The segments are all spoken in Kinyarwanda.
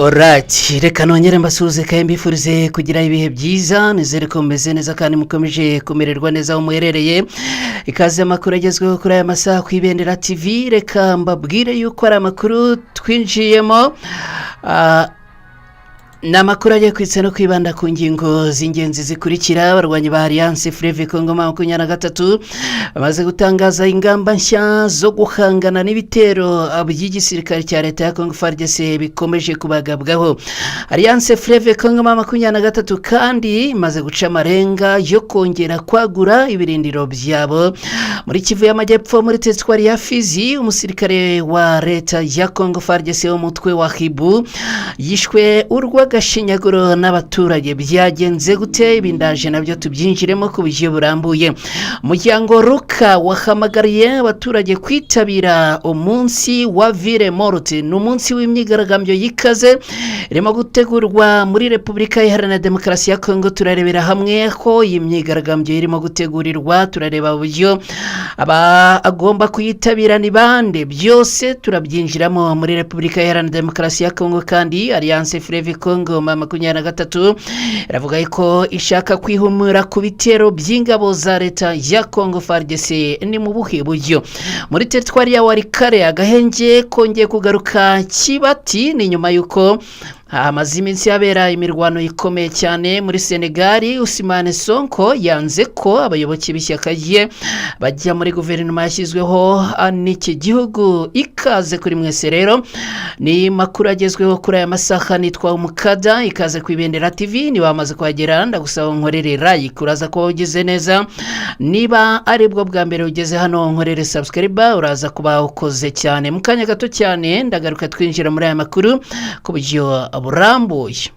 Alright, reka nongere mbasuhuze kandi mbifurize kugira ibihe byiza. Nizere ko mumeze neza kandi mukomeje kumererwa neza aho muherereye. Ikaze amakuru agezweho kuri aya masaha ku Ibendera TV. Reka mbabwire yuko ari amakuru twinjiyemo. Ni amakuru agiye kwitsa no kwibanda ku ngingo z'ingenzi zikurikira: abarwanyi ba Alliance Fleuve Congo 23 bamaze gutangaza ingamba nshya zo guhangana n'ibitero by'igisirikare cya leta ya Congo FARDC bikomeje kubagabwaho. Alliance Fleuve Congo 23 kandi imaze guca amarenga yo kongera kwagura ibirindiro byabo muri Kivu y'Amajyepfo, muri teritwari ya Fizi. Umusirikare wa leta ya Congo FARDC w'umutwe wa Hibu yishwe urw'agashinyaguro n'abaturage. Byagenze gute? Ibindaje nabyo tubyinjiremo ku buryo burambuye. Umuryango Ruka wahamagariye abaturage kwitabira umunsi wa Ville Morte. Ni umunsi w'imyigaragambyo y'ikaze irimo gutegurwa muri Repubulika Iharanira Demokarasi ya Kongo. Turarebera hamwe ko iyi myigaragambyo irimo gutegurirwa, turareba uburyo abagomba kuyitabira ni bande, byose turabyinjiramo. Muri Repubulika Iharanira Demokarasi ya Kongo kandi, Alliance Fleuve Congo 23 iravuga ko ishaka kwihumura ku bitero by'ingabo za leta ya Congo FARDC. Ni mu buhe buryo? Muri teritwari ya Walikale agahenge kongeye kugaruka Kibati, ni nyuma y'uko hamaze iminsi habera imirwano ikomeye cyane. Muri Senegali, Ousmane Sonko yanze ko abayoboke b'ishyaka rye bajya muri guverinoma yashyizweho n'iki gihugu. Ikaze kuri mwese rero, ni makuru agezweho kuri aya masaha. Nitwa Umukada, ikaze ku Ibendera TV. Niba wamaze kuhagera, ndagusaba nkorere like, uraza kuba ugize neza. Niba aribwo bwa mbere ugeze hano, nkorere subscribe, uraza kuba ukoze cyane. Mu kanya gato cyane ndagaruka twinjira muri aya makuru ku buryo burambuye.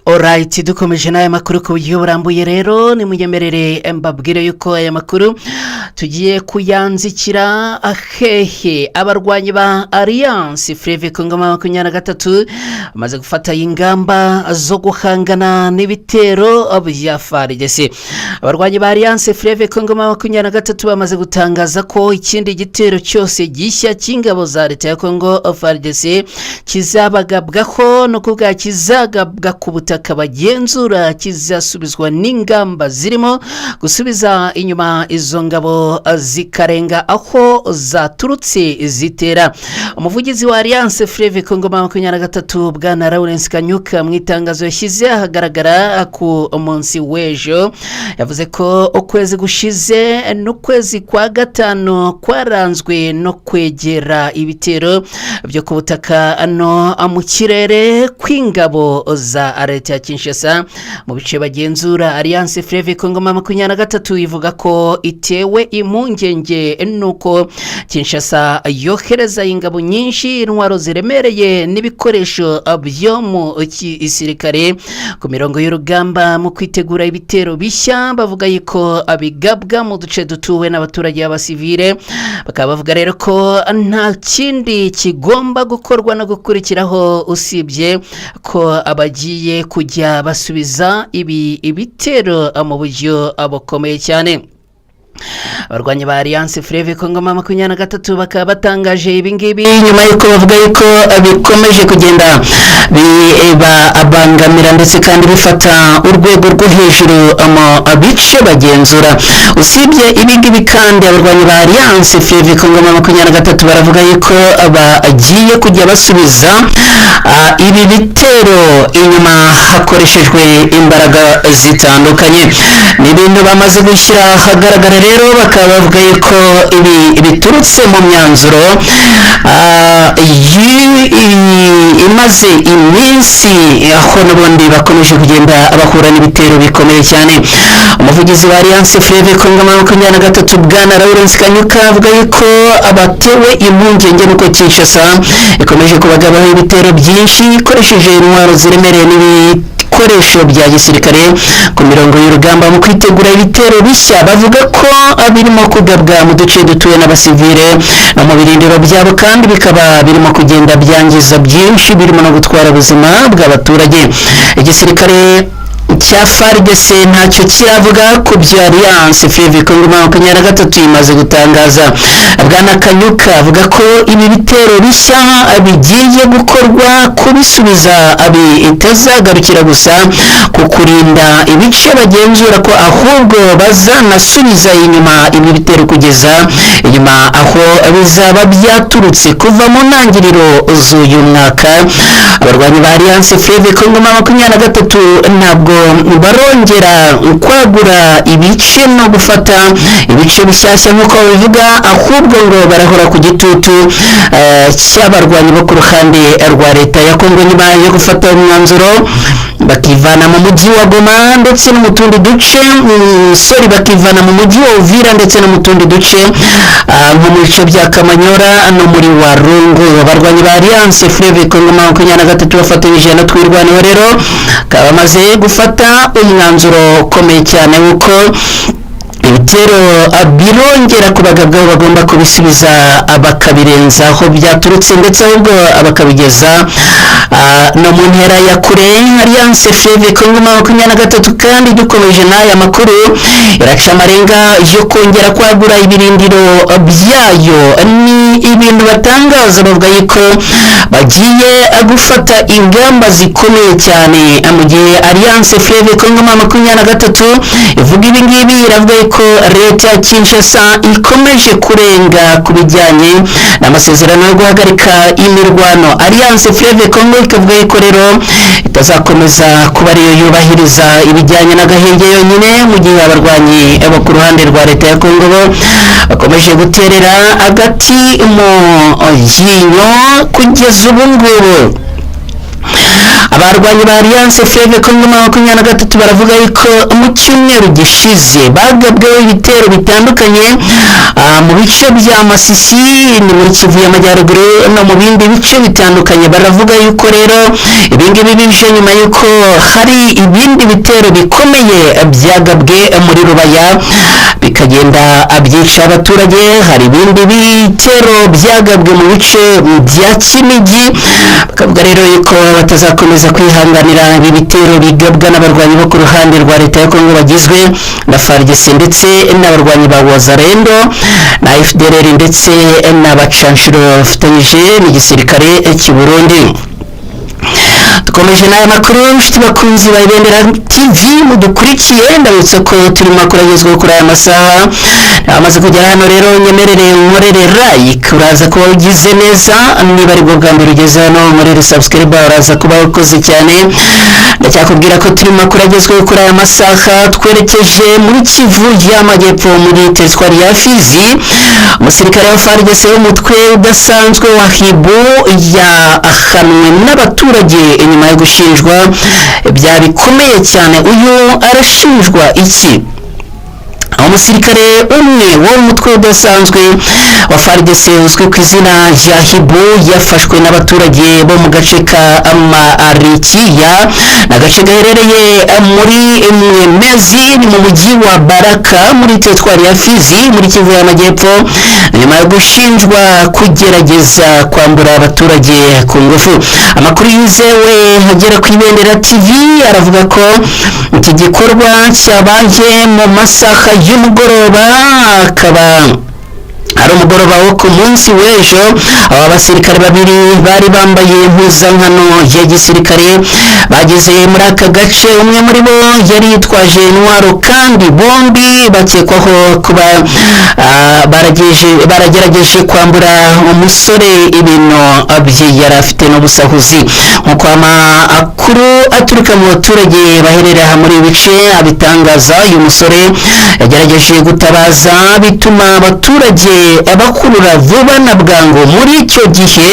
Alright, dukomeje n'aya makuru ku buryo burambuye rero, nimunyemerere mbabwire yuko aya makuru tugiye kuyanzikira hehe? Abarwanyi ba Alliance Fleuve Congo 23 bamaze gufata ingamba zo guhangana n'ibitero bya FARDC. Abarwanyi ba Alliance Fleuve Congo 23 bamaze gutangaza ko ikindi gitero cyose gishya cy'ingabo za leta ya Congo FARDC kizabagabwaho, no kuvuga kizagabwa ku butaka bagenzura, kizasubizwa n'ingamba zirimo gusubiza inyuma izo ngabo zikarenga aho zaturutse zitera. Umuvugizi wa Alliance Fleuve Congo 23, bwana Lawrence Kanyuka, mu itangazo yashyize ahagaragara ku munsi w'ejo, yavuze ko ukwezi gushize n'ukwezi kwa gatanu kwaranzwe no kwegera ibitero byo ku butaka no mu kirere kw'ingabo za leta ya Kinshasa mu bice bagenzura. Alliance Fleuve Congo 23 ivuga ko itewe impungenge nuko Kinshasa yohereza ingabo nyinshi, intwaro ziremereye n'ibikoresho byo mu gisirikare ku mirongo y'urugamba mu kwitegura ibitero bishya bavuga yuko bigabwa mu duce dutuwe n'abaturage b'abasivile. Bakaba bavuga rero ko nta kindi kigomba gukorwa no gukurikiraho usibye ko abagiye kujya basubiza ibi ibitero mu buryo bukomeye cyane. Abarwanyi ba Alliance Fleuve Congo 23 bakaba batangaje ibingibi nyuma y'uko bavuga yuko bikomeje kugenda bibabangamira ndetse kandi bifata urwego rwo hejuru mu bice bagenzura. Usibye ibingibi kandi, abarwanyi ba Alliance Fleuve Congo 23 baravuga yuko bagiye kujya basubiza ibi bitero inyuma hakoreshejwe imbaraga zitandukanye. Ni ibintu bamaze gushyira ahagaragara rero, bakaba bavuga yuko ibi biturutse mu myanzuro imaze iminsi, aho n'ubundi bakomeje kugenda bahura n'ibitero bikomeye cyane. Umuvugizi wa Alliance Fleuve Congo 23, bwana Lawrence Kanyuka, avuga yuko abatewe impungenge nuko Kinshasa ikomeje kubagabaho ibitero byinshi ikoresheje intwaro ziremereye n'ibikoresho ibikoresho bya gisirikare ku mirongo y'urugamba mu kwitegura ibitero bishya bavuga ko birimo kugabwa mu duce dutuwe n'abasivile no mu birindiro byabo, kandi bikaba birimo kugenda byangiza byinshi birimo no gutwara ubuzima bw'abaturage. Igisirikare cya FARDC ntacyo kiravuga ku byo Alliance Fleuve Congo 23 imaze gutangaza. Bwana Kanyuka avuga ko ibi bitero bishya bigiye gukorwa kubisubiza bitazagarukira gusa ku kurinda ibice bagenzura, ko ahubwo bazanasubiza inyuma ibi bitero kugeza inyuma aho bizaba byaturutse. Kuva mu ntangiriro z'uyu mwaka, abarwanyi ba Alliance Fleuve Congo 23 ntabwo barongera kwagura ibice no gufata ibice bishyashya nk'uko babivuga, ahubwo ngo barahora ku gitutu cy'abarwanyi bo ku ruhande rwa leta ya Kongo nyuma yo gufata umwanzuro bakivana mu mujyi wa Goma ndetse no mu tundi duce, sorry, bakivana mu mujyi wa Uvira ndetse no mu tundi duce, nko mu bice bya Kamanyora no muri Warungu. Abarwanyi ba Alliance Fleuve Congo 23 bafatanyije na Twirwaneho rero bakaba bamaze gufata umwanzuro ukomeye cyane w'uko ibitero birongera kubagabwaho bagomba kubisubiza bakabirenza aho byaturutse, ndetse ahubwo bakabigeza no mu ntera ya kure. Alliance Fleuve Congo 23 kandi, dukomeje n'aya makuru, iraca amarenga yo kongera kwagura ibirindiro byayo. Ni ibintu batangaza bavuga yuko bagiye gufata ingamba zikomeye cyane. Mu gihe Alliance Fleuve Congo 23 ivuga ibi ngibi, iravuga yuko leta ya Kinshasa ikomeje kurenga ku bijyanye n'amasezerano yo guhagarika imirwano. Alliance Fleuve Congo ikavuga yuko rero itazakomeza kuba ariyo yubahiriza ibijyanye n'agahenge yonyine, mu gihe abarwanyi bo ku ruhande rwa leta ya Congo bo bakomeje guterera agati mu ryinyo. Kugeza ubu ngubu, abarwanyi ba Alliance Fleuve Congo 23 baravuga yuko mu cyumweru gishize bagabweho ibitero bitandukanye mu bice bya Masisi, ni muri Kivu y'Amajyaruguru, no mu bindi bice bitandukanye. Baravuga yuko rero ibingibi bije nyuma yuko hari ibindi bitero bikomeye byagabwe muri Rubaya bikagenda byica abaturage. Hari ibindi bitero byagabwe mu bice bya Kinigi. Bakavuga rero yuko batazakomeza kwihanganira ibi bitero bigabwa n'abarwanyi bo ku ruhande rwa leta ya Kongo bagizwe na FARDC ndetse n'abarwanyi ba Wazalendo na FDLR ndetse n'abacanshuro bafatanyije n'igisirikare cy'u Burundi. Dukomeje n'aya makuru, inshuti bakunzi ba Ibendera TV mudukurikiye, ndabutse ko turi mu makuru agezweho kuri aya masaha. Amaze kugera hano rero, nyemerere nkorere like, uraza kuba ugize neza. Niba aribwo bwa mbere ugeze hano, nkorere subscribe, uraza kuba ukoze cyane. Ndacyakubwira ko turi mu makuru agezweho kuri aya masaha. Twerekeje muri Kivu y'Amajyepfo, muri teritwari ya Fizi. Umusirikare wa FARDC w'umutwe udasanzwe wa Hibu yahanwe n'abaturage inyuma yo gushinjwa ibyaha bikomeye cyane. Uyu arashinjwa iki? Umusirikare umwe wo mu mutwe udasanzwe wa FARDC uzwi ku izina rya Hibu yafashwe n'abaturage bo mu gace ka Marikiya, ni agace gaherereye muri Mwemezi, ni mu mujyi wa Baraka muri teritwari ya Fizi muri Kivu y'Amajyepfo, nyuma yo gushinjwa kugerageza kwambura abaturage ku ngufu. Amakuru yizewe agera ku Ibendera TV aravuga ko iki gikorwa cyabaye mu masaha y'umugoroba, akaba ari umugoroba wo ku munsi w'ejo. Aba basirikare babiri bari bambaye impuzankano ya gisirikare bageze muri aka gace. Umwe muri bo yari yitwaje intwaro, kandi bombi bakekwaho kuba baragerageje kwambura umusore ibintu bye yari afite n'ubusahuzi. Nk'uko amakuru aturuka mu baturage baherereye aha muri ibi bice abitangaza, uyu musore yagerageje gutabaza bituma abaturage bakurura vuba na bwangu. Muri icyo gihe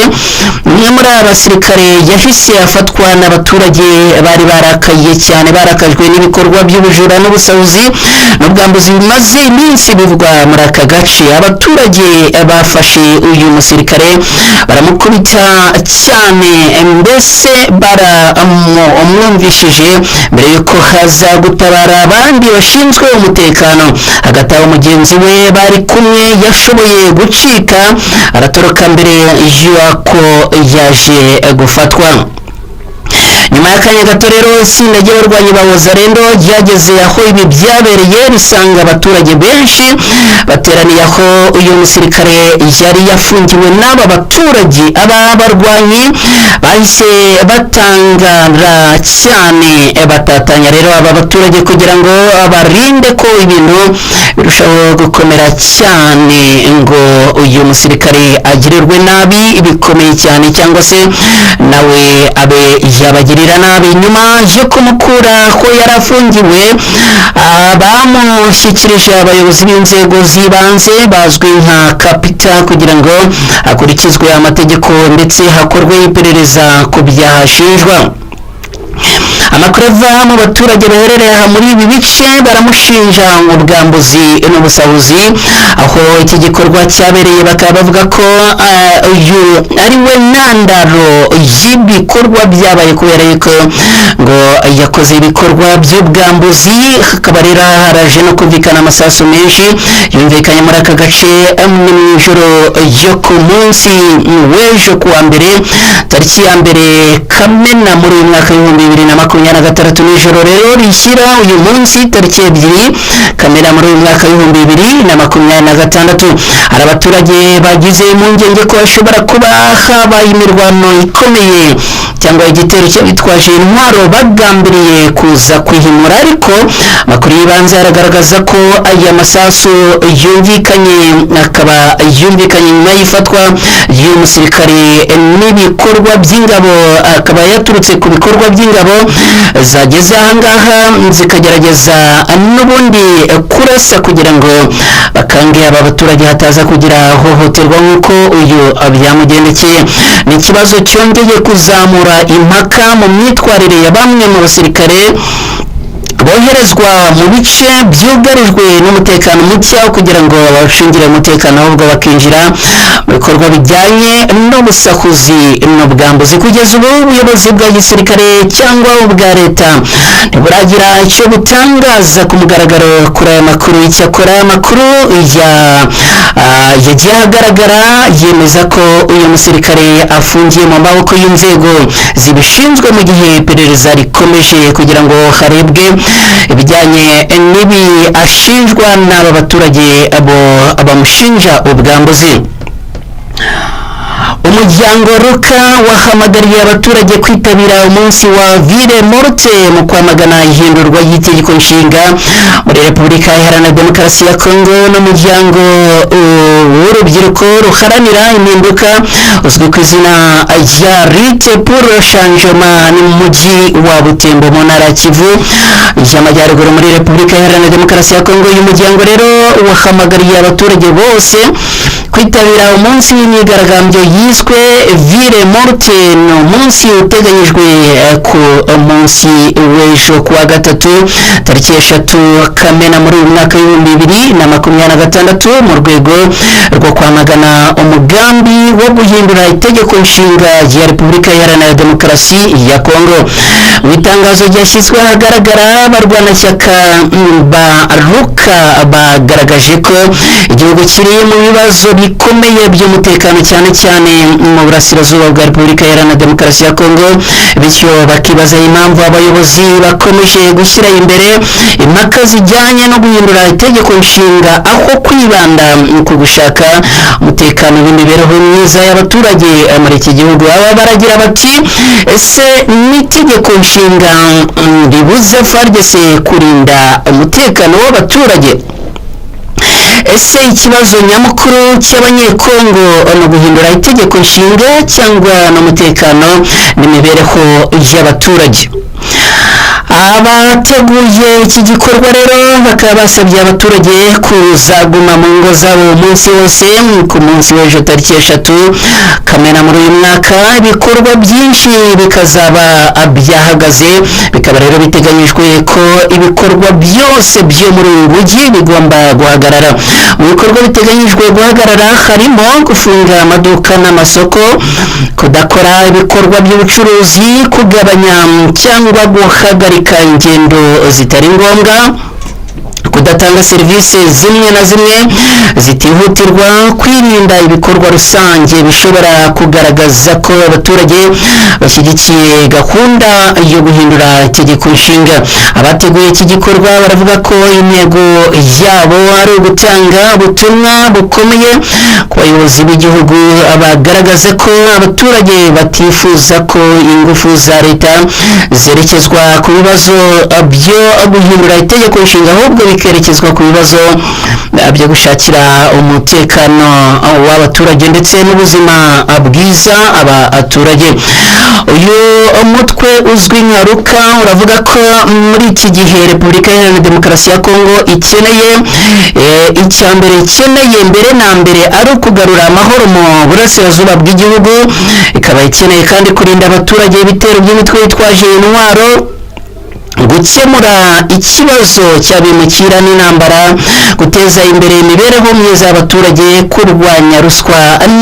umwe muri aba basirikare yahise afatwa n'abaturage bari barakaye cyane, barakajwe n'ibikorwa by'ubujura n'ubusahuzi n'ubwambuzi bimaze iminsi bivugwa muri aka gace. Abaturage bafashe uyu musirikare baramukubita cyane, mbese baramwumvishije mbere yuko haza gutabara abandi bashinzwe umutekano. Hagati aho mugenzi we bari kumwe yashoboye gucika aratoroka mbere y'uko yaje gufatwa. Nyuma y'akanya gato rero, itsinda ry'abarwanyi ba Wazalendo ryageze aho ibi byabereye, risanga abaturage benshi bateraniye aho uyu musirikare yari yafungiwe n'aba baturage. Aba barwanyi bahise batangara cyane, batatanya rero aba baturage kugira ngo barinde ko ibintu birushaho gukomera cyane, ngo uyu musirikare agirirwe nabi bikomeye cyane cyangwa se nawe abe yabagirira nabi. Nyuma yo kumukura ko yari afungiwe, bamushyikirije abayobozi b'inzego z'ibanze bazwi nka kapita kugira ngo hakurikizwe amategeko ndetse hakorwe iperereza ku byaha ashinjwa. Amakuru ava mu baturage baherereye aha muri ibi bice baramushinja ubwambuzi n'ubusahuzi aho iki gikorwa cyabereye, bakaba bavuga ko uyu ari we ntandaro y'ibikorwa byabaye, kubera yuko ngo yakoze ibikorwa by'ubwambuzi. Hakaba rero haraje no kumvikana amasasu menshi yumvikanye muri aka gace ni mu ijoro ryo ku munsi w'ejo kuwa mbere, tariki ya 1 Kamena muri uyu mwaka w'2026, nijoro rero rishyira uyu munsi tariki 2 Kamena muri uyu mwaka w'2026. Hari abaturage bagize impungenge ko hashobora kuba habaye imirwano ikomeye cyangwa igitero cy'abitwaje intwaro bagambiriye kuza kwihimura, ariko amakuru y'ibanze aragaragaza ko aya masasu yumvikanye akaba yumvikanye nyuma y'ifatwa ry'uyu musirikare n'ibikorwa by'ingabo, akaba yaturutse ku bikorwa by'ingabo zageze ahangaha zikagerageza n'ubundi kurasa kugira ngo bakange aba baturage hataza kugira hohoterwa nk'uko uyu byamugendekeye. Ni ikibazo cyongeye kuzamura impaka mu myitwarire ya bamwe mu basirikare boherezwa mu bice byugarijwe n'umutekano muke, kugira ngo babashingire umutekano, ahubwo bakinjira mu bikorwa bijyanye n'ubusakuzi n'ubwambuzi. Kugeza ubu ubuyobozi bwa gisirikare cyangwa ubwa leta ntiburagira icyo butangaza ku mugaragaro kuri aya makuru. Icyakora amakuru yagiye ahagaragara yemeza ko uyu musirikare afungiye mu maboko y'inzego zibishinzwe mu gihe iperereza rikomeje kugira ngo harebwe ibijyanye n'ibi ashinjwa n'aba baturage abo bamushinja ubwambuzi. Umuryango Ruka wahamagariye abaturage kwitabira umunsi wa Ville Morte mu kwamagana ihindurwa ry'itegeko nshinga muri Repubulika Iharanira Demokarasi ya Kongo. N'umuryango w'urubyiruko ruharanira impinduka uzwi ku izina rya Lutte pour le Changement, ni mu mujyi wa Butembo mu ntara ya Kivu y'Amajyaruguru muri Repubulika Iharanira Demokarasi ya Kongo. Uyu muryango rero wahamagariye abaturage bose kwitabira umunsi w'imyigaragambyo yiswe Ville Morte. Ni umunsi uteganyijwe ku munsi w'ejo kuwa gatatu, tariki 3 Kamena muri uyu mwaka w'2026, mu rwego rwo kwamagana umugambi wo guhindura itegeko nshinga rya Repubulika Iharanira Demokarasi ya Kongo. Mu itangazo ryashyizwe ahagaragara, abarwanashyaka ba Ruka bagaragaje ko igihugu kiri mu bibazo bikomeye by'umutekano, cyane cyane mu burasirazuba bwa Repubulika Iharanira Demokarasi ya Kongo, bityo bakibaza impamvu abayobozi bakomeje gushyira imbere impaka zijyanye no guhindura itegeko nshinga aho kwibanda ku gushaka umutekano w'imibereho myiza y'abaturage muri iki gihugu. Aba baragira bati: ese n'itegeko nshinga ribuza FARDC kurinda umutekano w'abaturage? Ese ikibazo nyamukuru cy'Abanyekongo ni uguhindura itegeko nshinga cyangwa n'umutekano n'imibereho y'abaturage? Abateguye iki gikorwa rero bakaba basabye abaturage kuzaguma mu ngo zabo umunsi wose ku munsi w'ejo tariki 3 Kamena muri uyu mwaka, ibikorwa byinshi bikazaba byahagaze. Bikaba rero biteganyijwe ko ibikorwa byose byo muri uyu mujyi bigomba guhagarara. Mu bikorwa biteganyijwe guhagarara harimo gufunga amaduka n'amasoko, kudakora ibikorwa by'ubucuruzi, kugabanya cyangwa guhagarika ingendo zitari ngombwa, kudatanga serivisi zimwe na zimwe zitihutirwa, kwirinda ibikorwa rusange bishobora kugaragaza ko abaturage bashyigikiye gahunda yo guhindura itegeko nshinga. Abateguye iki gikorwa baravuga ko intego yabo ari ugutanga ubutumwa bukomeye ku bayobozi b'igihugu, bagaragaza ko abaturage batifuza ko ingufu za leta zerekezwa ku bibazo byo guhindura itegeko nshinga, ahubwo bikerekezwa ku bibazo byo gushakira umutekano w'abaturage ndetse n'ubuzima bwiza abaturage. Uyu mutwe uzwi nka Ruka uravuga ko muri iki gihe Repubulika Iharanira Demokarasi ya Kongo ikeneye, icya mbere ikeneye mbere na mbere ari ukugarura amahoro mu burasirazuba bw'igihugu, ikaba ikeneye kandi kurinda abaturage ibitero by'imitwe yitwaje intwaro, gukemura ikibazo cy'abimukira n'intambara, guteza imbere imibereho myiza y'abaturage, kurwanya ruswa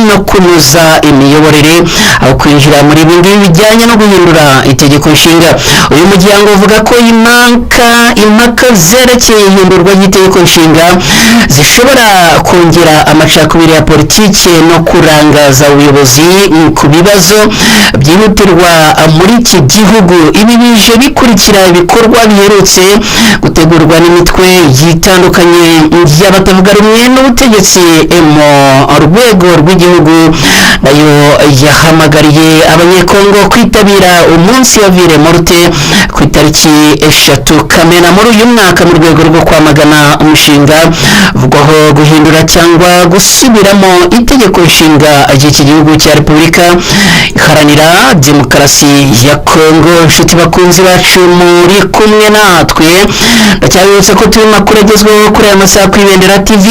no kunoza imiyoborere, aho kwinjira muri ibi ngibi bijyanye no guhindura itegeko nshinga. Uyu muryango uvuga ko impaka zerekeye ihindurwa ry'itegeko nshinga zishobora kongera amacakubiri ya politiki no kurangaza ubuyobozi ku bibazo byihutirwa muri iki gihugu. Ibi bije bikurikira ibikorwa biherutse gutegurwa n'imitwe yitandukanye y'abatavuga rumwe n'ubutegetsi mu rwego rw'igihugu, nayo yahamagariye Abanyekongo kwitabira umunsi wa Ville Morte ku itariki 3 Kamena muri uyu mwaka, mu rwego rwo kwamagana umushinga uvugwaho guhindura cyangwa gusubiramo itegeko nshinga ry'iki gihugu cya Repubulika Iharanira Demokarasi ya Kongo. Inshuti bakunzi bacu muri kumwe natwe, ndacyabibutsa ko turi makuru agezweho kuri aya masaha ku Ibendera TV.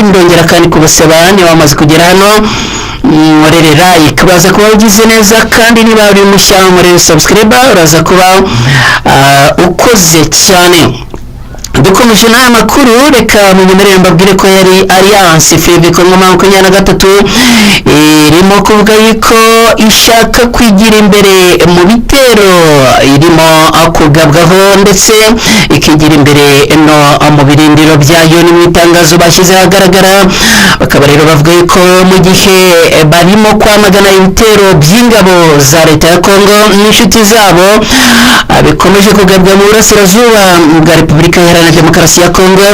Ndongera kandi kubasaba, niba wamaze kugera hano nkorere like, uraza kuba ugize neza, kandi niba uri mushya nkorere subscribe, uraza kuba ukoze cyane. Dukomeje n'aya makuru, reka munyemerere mbabwire ko yari Alliance Fleuve Congo 23 irimo kuvuga yuko ishaka kwigira imbere mu bitero irimo kugabwaho, ndetse ikigira imbere no mu birindiro byayo. Ni mu itangazo bashyize ahagaragara, bakaba rero bavuga yuko mu gihe barimo kwamagana ibitero by'ingabo za leta ya Kongo n'inshuti zabo bikomeje kugabwa mu burasirazuba bwa Repubulika Iharanira Demokarasi ya Kongo,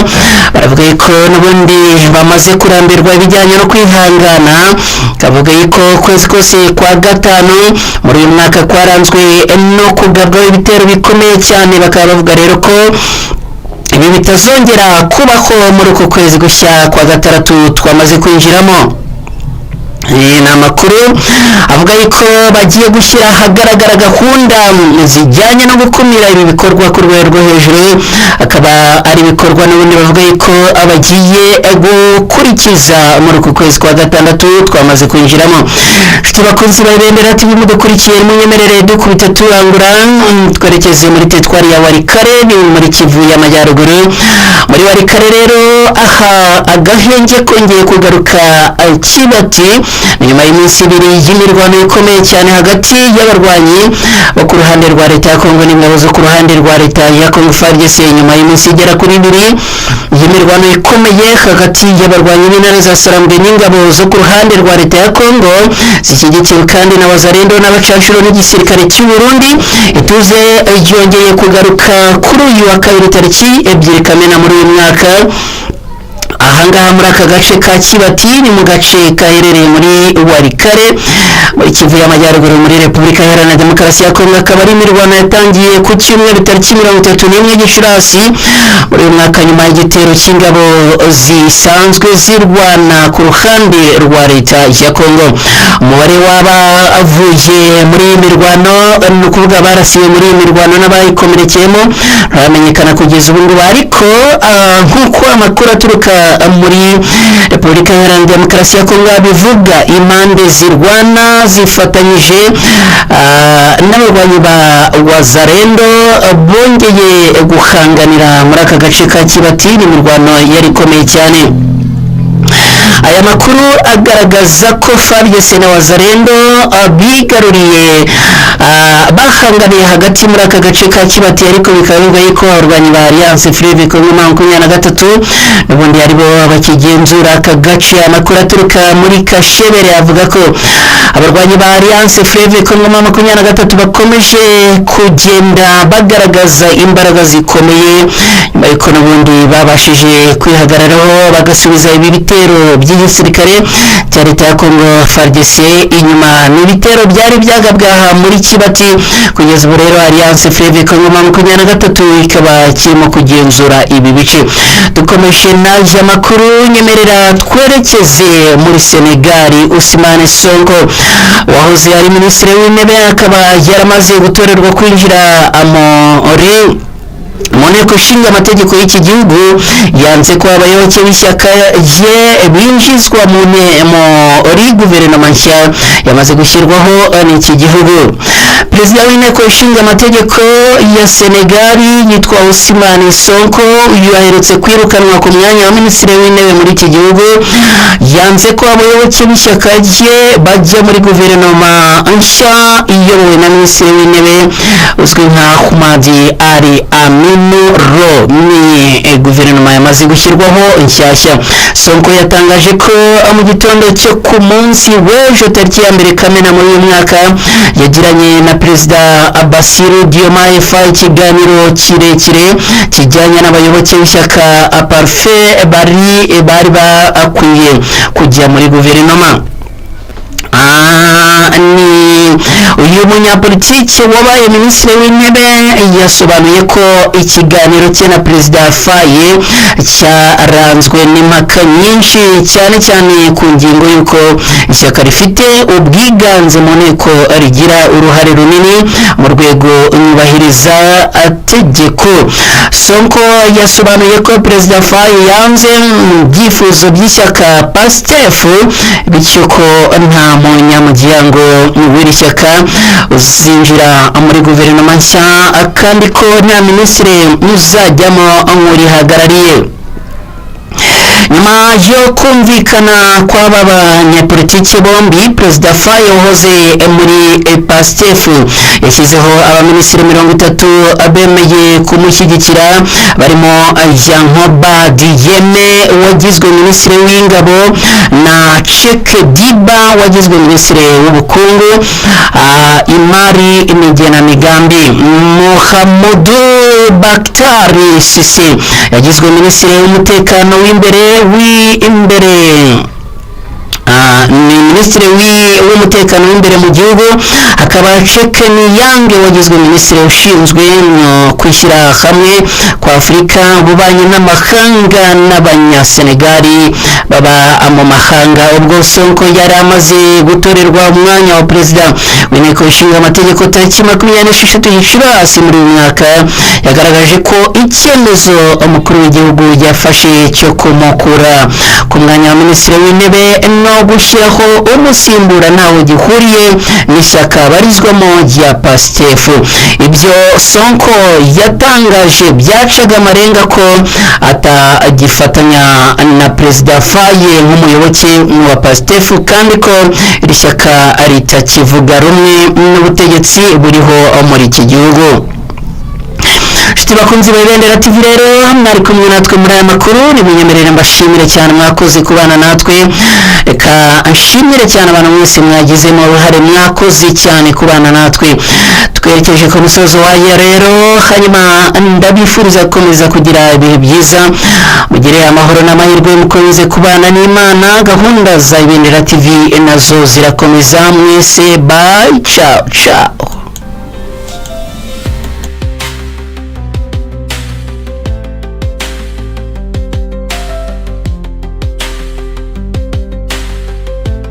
baravuga yuko n'ubundi bamaze kurambirwa ibijyanye no kwihangana. Kavuga yuko ukwezi kose kwa gatanu muri uyu mwaka kwaranzwe no kugabwaho ibitero bikomeye cyane, bakaba bavuga rero ko ibi bitazongera kubaho muri uku kwezi gushya kwa gatandatu twamaze kwinjiramo. Ni amakuru avuga yuko bagiye gushyira ahagaragara gahunda zijyanye no gukumira ibi bikorwa ku rwego rwo hejuru, akaba ari ibikorwa n'ubundi bavuga yuko abagiye gukurikiza muri uku kwezi kwa gatandatu twamaze kwinjiramo. Inshuti bakunzi ba Ibendera TV mudukurikiye, munyemerere dukubita turangura, twerekeze muri teritwari ya Warikare, ni muri Kivu y'Amajyaruguru. Muri Warikare rero aha agahenge kongeye kugaruka Kibati nyuma y'iminsi ibiri y'imirwano ikomeye cyane hagati y'abarwanyi bo ku ruhande rwa leta ya Kongo n'ingabo zo ku ruhande rwa leta ya Kongo FARDC. Nyuma y'iminsi igera kuri ibiri y'imirwano ikomeye hagati y'abarwanyi b'intare za Sarambwe n'ingabo zo ku ruhande rwa leta ya Kongo zishyigikiwe kandi na Wazalendo n'abacanshuro n'igisirikare cy'u Burundi, ituze ryongeye kugaruka kuri uyu wa kabiri tariki 2 Kamena muri uyu mwaka. Ahangaha muri aka gace ka Kibati, ni mu gace gaherereye muri Warikare, muri Kivu y'Amajyaruguru, muri Repubulika Iharanira Demokarasi ya Kongo, akaba ari imirwano yatangiye ku cyumweru tariki 31 Gicurasi muri uyu mwaka, nyuma y'igitero cy'ingabo zisanzwe zirwana ku ruhande rwa leta ya Kongo. Umubare w'abavuye muri iyi mirwano, ni ukuvuga barasiwe muri iyi mirwano n'abayikomerekeyemo, ntaramenyekana kugeza ubu ngubu. Ariko nk'uko amakuru aturuka muri Repubulika Iharanira Demokarasi ya Kongo abivuga, impande zirwana zifatanyije n'abarwanyi ba Wazalendo bongeye guhanganira muri aka gace ka Kibati. Ni imirwano yari ikomeye cyane. Aya makuru agaragaza ko FARDC na Wazalendo bigaruriye, bahanganiye hagati muri aka gace ka Kibati, ariko bikaba bivuga yuko abarwanyi ba Alliance Fleuve Congo 23 n'ubundi aribo bakigenzura aka gace. Amakuru aturuka muri Kashebere avuga ko abarwanyi ba Alliance Fleuve Congo 23 bakomeje kugenda bagaragaza imbaraga zikomeye, nyuma y'uko n'ubundi babashije kwihagararaho bagasubiza ibi bitero by'igisirikare cya leta ya Congo FARDC inyuma. Ni ibitero byari byagabwe aha muri Kibati. Kugeza ubu rero Alliance Fleuve Congo 23 ikaba kirimo kugenzura ibi bice. Dukomeje n'aya makuru, nyemerera twerekeze muri Senegali. Ousmane Sonko wahoze ari minisitiri w'intebe akaba yaramaze gutorerwa kwinjira muri mu nteko ishinga amategeko y'iki gihugu, yanze ko abayoboke b'ishyaka rye binjizwa muri guverinoma nshya yamaze gushyirwaho n'iki gihugu. Perezida w'inteko ishinga amategeko ya Senegali yitwa Ousmane Sonko, uyu aherutse kwirukanwa ku mwanya wa minisitiri w'intebe muri iki gihugu, yanze ko abayoboke b'ishyaka rye bajya muri guverinoma nshya iyobowe na minisitiri w'intebe uzwi nka Ahmad Ali Aminu Ro. Ni guverinoma yamaze gushyirwaho nshyashya. Sonko yatangaje ko mu gitondo cyo ku munsi w'ejo tariki ya 1 Kamena muri uyu mwaka yagiranye na Perezida Bassirou Diomaye Faye ikiganiro kirekire kijyanye n'abayoboke b'ishyaka Parfait bari bakwiye kujya muri guverinoma. Ni uyu munyapolitiki wabaye minisitiri w'intebe yasobanuye ko ikiganiro cye na Perezida Faye cyaranzwe n'impaka nyinshi, cyane cyane ku ngingo y'uko ishyaka rifite ubwiganze mu nteko rigira uruhare runini mu rwego nyubahiriza tegeko. Sonko yasobanuye ko Perezida Faye yanze mu byifuzo by'ishyaka Pastef, bityo ko nta munyamuryango w'iri shyaka uzinjira muri guverinoma nshya, kandi ko nta minisitiri uzajyamo nk'urihagarariye. Nyuma yo kumvikana kw'aba banyapolitiki bombi, Perezida Faye wahoze muri Pastef yashyizeho abaminisitiri 30 bemeye kumushyigikira, barimo Yankoba Diyeme wagizwe minisitiri w'ingabo na Cheikh Diba wagizwe minisitiri w'ubukungu, imari n'igenamigambi. Muhammadu Bakhtari Sisi yagizwe minisitiri w'umutekano w'imbere, ni minisitiri w'umutekano w'imbere mu gihugu, hakaba Cheikh Niyange wagizwe minisitiri ushinzwe kwishyira hamwe kwa Afurika, ububanyi n'amahanga n'abanyasenegali baba mu mahanga. Ubwo Sonko yari amaze gutorerwa umwanya wa perezida w'inteko ishinga amategeko tariki 26 Gicurasi muri uyu mwaka, yagaragaje ko icyemezo umukuru w'igihugu yafashe cyo kumukura ku mwanya wa minisitiri w'intebe no gushyiraho umusimbura ntawe gihuriye n'ishyaka barizwamo rya Pastef. Ibyo Sonko yatangaje byacaga amarenga ko atagifatanya na Perezida Faye nk'umuyoboke wa Pastef, kandi ko iri shyaka ritakivuga rumwe n'ubutegetsi buriho muri iki gihugu. Inshuti bakunzi ba Ibendera TV rero, mwari kumwe natwe muri aya makuru, nimunyemerere mbashimire cyane, mwakoze kubana natwe. Reka nshimire cyane abantu mwese mwagizemo uruhare, mwakoze cyane kubana natwe. Twerekeje ku musozo wayo rero, hanyuma ndabifuriza gukomeza kugira ibihe byiza, mugire amahoro n'amahirwe, mukomeze kubana n'Imana. Gahunda za Ibendera TV nazo zirakomeza. Mwese, bye, ciao ciao.